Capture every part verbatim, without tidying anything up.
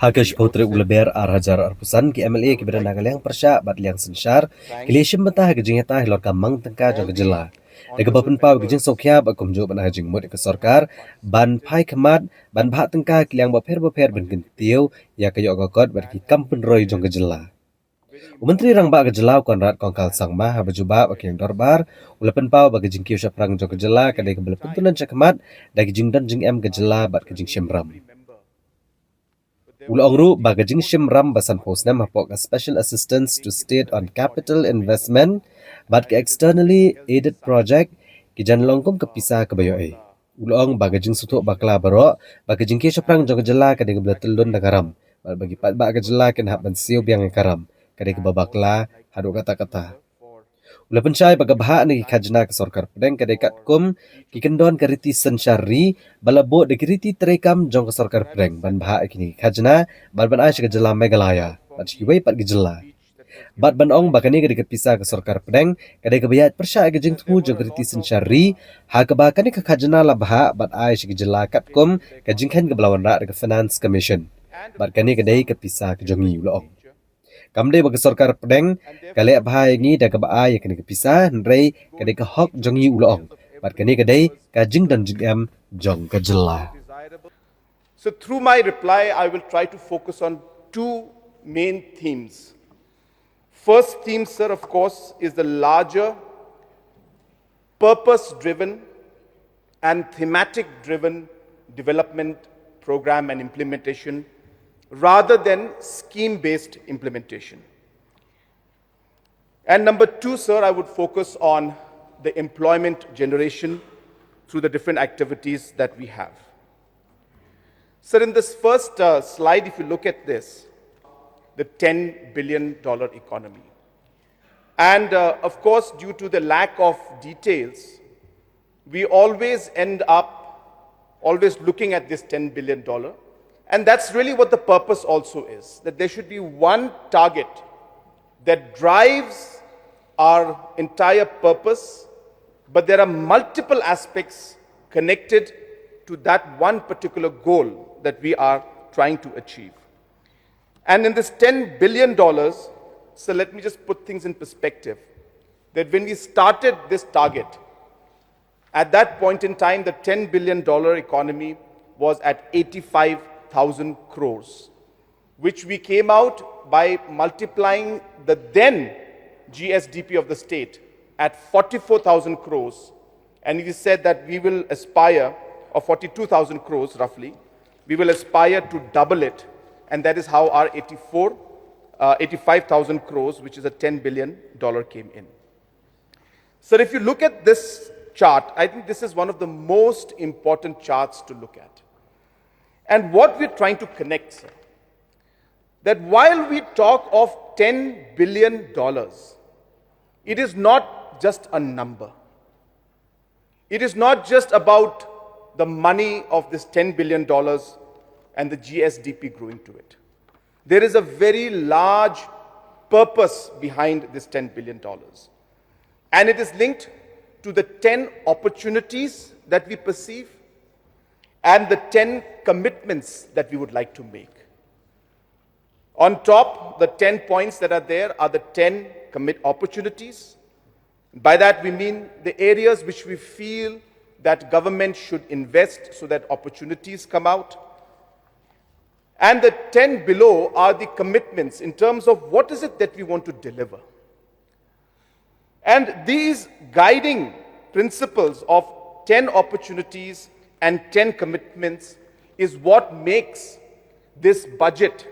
Ha ka shiphew tarik u Lber ar hajar arphew san, ki M L A kiba don ha ka liang pyrshah bad liang synshar ki la shim bynta ha ka jingïatai halor ka mang tyngka jong ka jylla, da kaba pynpaw ïa ka jingsngewkhia bad kumjuh ban ai jingmut ïa ka sorkar ban phai khmat ban bhah tyngka ha ki liang bapher bapher ban kyntiew ïa ka ïoh ka kot bad ki kam pynroi jong ka jylla. U Myntri Rangbah ka jylla u Conrad Kongkal Sangma, haba jubab ha ka ïing dorbar, u la pynpaw ba ka jingkiew shaphrang jong ka jylla ka dei kaba la pyntyllun shakhmat da ka jingdon jingem ka jylla bad ka jingshim ram. U la ong ruh ba ka jingshim ram ba sanphew snem hapoh ka Special Assistance to State on Capital Investment bad ka Externally Aided Project ki jan long kum ka pisa kaba ïoh ei. U la ong ba ka jingsngewthuh bakla baroh ba ka jingkiew shaphrang jong ka jylla ka dei kaba la tyllun da ka ram, bad ba ki paidbah ka jylla kin hap ban siew biang ïa ka ram, ka dei kaba bakla haduh katta katta. U la pynshai ba ka bhah na ki khajna ka sorkar pdeng ka dei katkum ki kyndon ka riti synshar ri ba la buh da ki riti treikam jong ka sorkar pdeng ban bhah ïa kine ki khajna bad ban ai sha ka jylla Meghalaya bad sha kiwei pat ki jylla. Bad ban ong ba kane ka dei ka pisa ka sorkar pdeng ka dei kaba ïaid pyrshah ïa ka jingthmu jong ka riti synshar ri, ha kaba kane ka khajna la bhah bad ai sha ki jylla katkum ka jingkheiñ kaba la wanrah da ka Finance Commission. Bad kane ka dei ka pisa ka jong ngi, u la ong. Kam dei ba ka sorkar pdeng ka leh bha ïa ngi da kaba ai ïa kane ka pisa, hynrei ka dei ka hok jong ngi, u la ong. Bad kane ka dei ka jingdon jingem jong ka jylla. So through my reply, I will try to focus on two main themes. First theme, sir, of course, is the larger purpose-driven and thematic-driven development program and implementation rather than scheme-based implementation. And number two, sir, I would focus on the employment generation through the different activities that we have. Sir, in this first uh, slide, if you look at this, the ten billion dollar economy. And uh, of course, due to the lack of details, we always end up always looking at this ten billion dollar. And that's really what the purpose also is, that there should be one target that drives our entire purpose, but there are multiple aspects connected to that one particular goal that we are trying to achieve. And in this ten billion dollars, so let me just put things in perspective, that when we started this target, at that point in time, the ten billion dollar economy was at eighty-five thousand crores, which we came out by multiplying the then G S D P of the state at forty-four thousand crores, and we said that we will aspire, or forty-two thousand crores roughly, we will aspire to double it, and that is how our eighty-four, uh, eighty-five thousand crores, which is a ten billion dollar, came in. Sir, if you look at this chart, I think this is one of the most important charts to look at. And what we're trying to connect, sir, that while we talk of ten billion dollars, it is not just a number. It is not just about the money of this ten billion dollars and the G S D P growing to it. There is a very large purpose behind this ten billion dollars. And it is linked to the ten opportunities that we perceive and the ten commitments that we would like to make. On top, the ten points that are there are the ten commit opportunities. By that, we mean the areas which we feel that government should invest so that opportunities come out. And the ten below are the commitments in terms of what is it that we want to deliver. And these guiding principles of ten opportunities and ten commitments is what makes this budget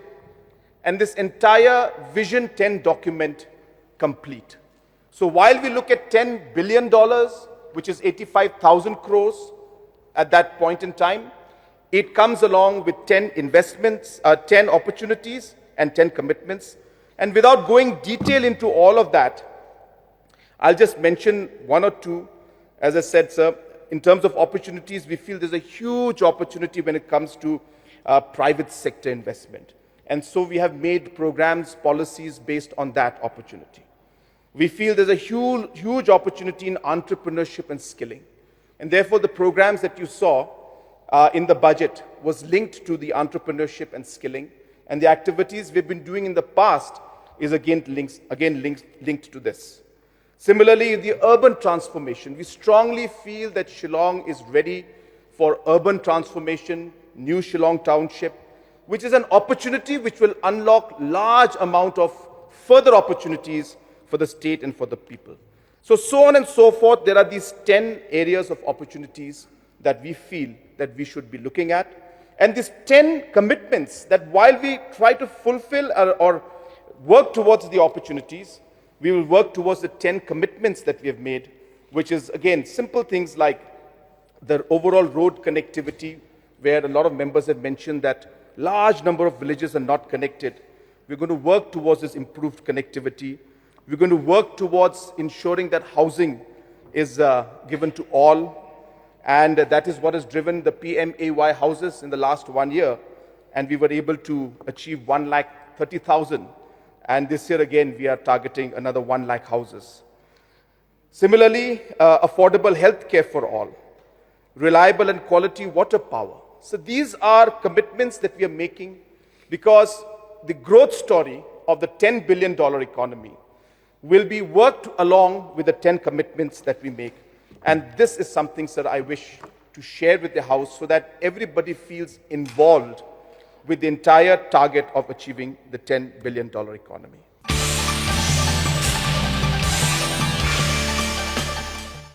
and this entire Vision ten document complete. So while we look at ten billion dollars, which is eighty-five thousand crores at that point in time, it comes along with ten investments, uh, ten opportunities and ten commitments. And without going detail into all of that, I'll just mention one or two. As I said, sir, in terms of opportunities, we feel there's a huge opportunity when it comes to uh, private sector investment. And so we have made programs, policies based on that opportunity. We feel there's a huge, huge opportunity in entrepreneurship and skilling. And therefore, the programs that you saw uh, in the budget was linked to the entrepreneurship and skilling. And the activities we've been doing in the past is again links, again links, linked to this. Similarly, the urban transformation, we strongly feel that Shillong is ready for urban transformation, new Shillong Township, which is an opportunity which will unlock large amount of further opportunities for the state and for the people. So, so on and so forth, there are these ten areas of opportunities that we feel that we should be looking at. And these ten commitments that, while we try to fulfill or, or work towards the opportunities, we will work towards the ten commitments that we have made, which is, again, simple things like the overall road connectivity, where a lot of members have mentioned that large number of villages are not connected. We're going to work towards this improved connectivity. We're going to work towards ensuring that housing is, uh, given to all. And that is what has driven the P M A Y houses in the last one year. And we were able to achieve one lakh thirty thousand. And this year again, we are targeting another one lakh houses. Similarly, uh, affordable health care for all, reliable and quality water power. So these are commitments that we are making because the growth story of the ten billion dollar economy will be worked along with the ten commitments that we make. And this is something, sir, I wish to share with the House so that everybody feels involved with the entire target of achieving the ten billion dollar economy.